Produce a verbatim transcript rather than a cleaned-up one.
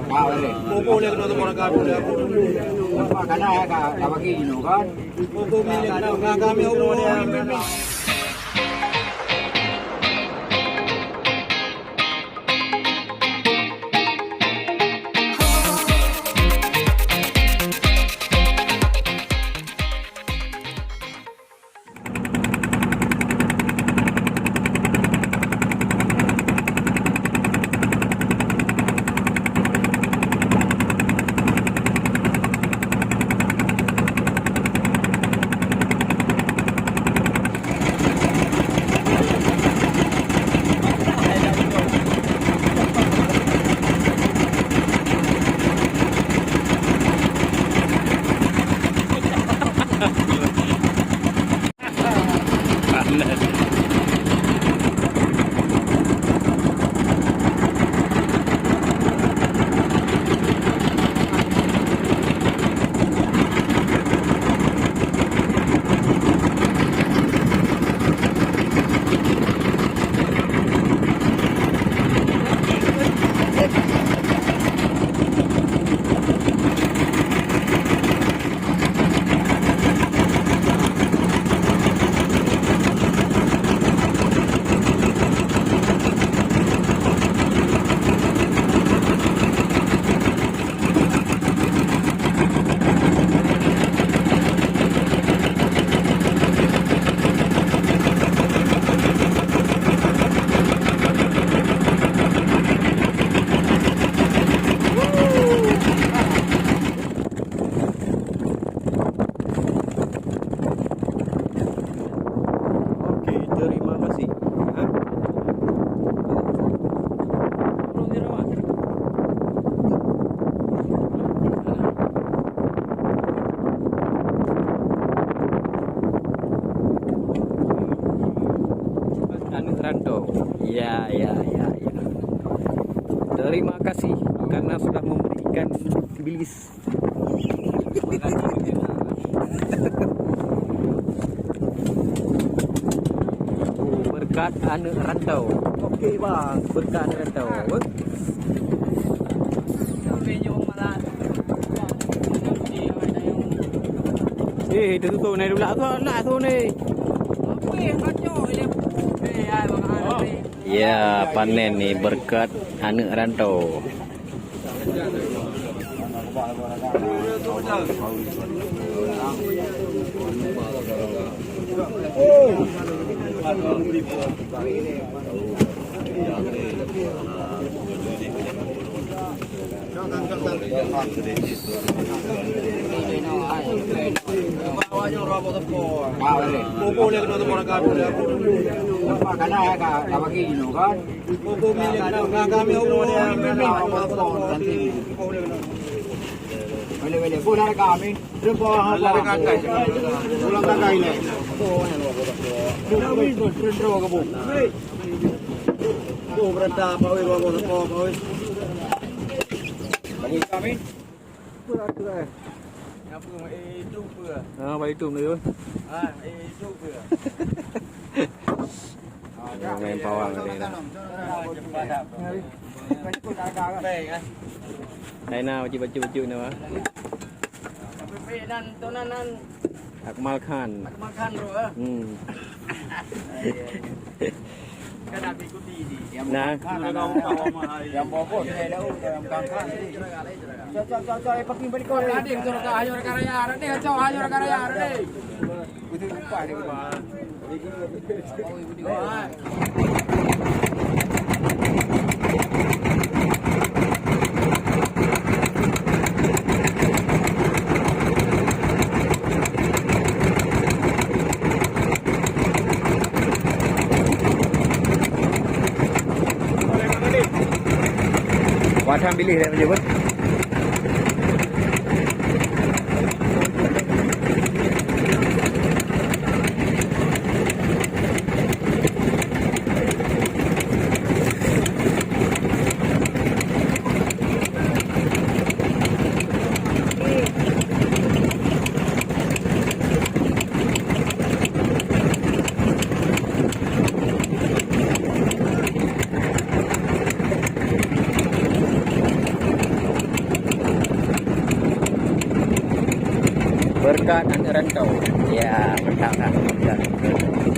Ka boleh. Pokok boleh kena tengok raka dulu. Nampak kan dah ya, ka, ka bagi dulu kan. Pokok milik kena, kami Allah. Oke, terima kasih. Aneuk rantau. Ya, ya, ya, ya. Terima kasih karena sudah memberikan bilis. Oh, berkat aneuk rantau. Oke, bang. Berkat aneuk rantau. Eh, itu tu, naik dulu tu, nak tu ni. Ya, panen ni berkat aneuk rantau. Boleh, boleh. Boleh, boleh. Boleh, boleh. Boleh, boleh. Boleh, boleh. Boleh, boleh. Boleh, boleh. Boleh, boleh. Tuh, berita, Pak Wei, Pak Wei, Pak Wei. Bagi kami. Apa lah tu, eh? Apa, eh, itu apa? Ah, bagi itu, Melayu. Ah, eh, itu apa? Ah, main pawang tadi dah. Ah, cepat dah. Baik, kan? Hai, na, bacut-bacut, bacut ni, wah. Tapi, tapi, nan, tu, nan, nan. Akmal Khan. Akmal Khan tu, eh? Hmm. Kan aku ikuti ni. Nah. Yang bawa bot, dia dah, yang Khan. Cok, cok, cok, cok, eh, parking balik kau. Raden, cok, cok, ayo, rakan raya, Raden, cok, ayo, rakan raya, Raden. Betul, lupa dia. Wathan biléh dah meunyoe. Berkat aneuk rantau. Ya, mantap dah.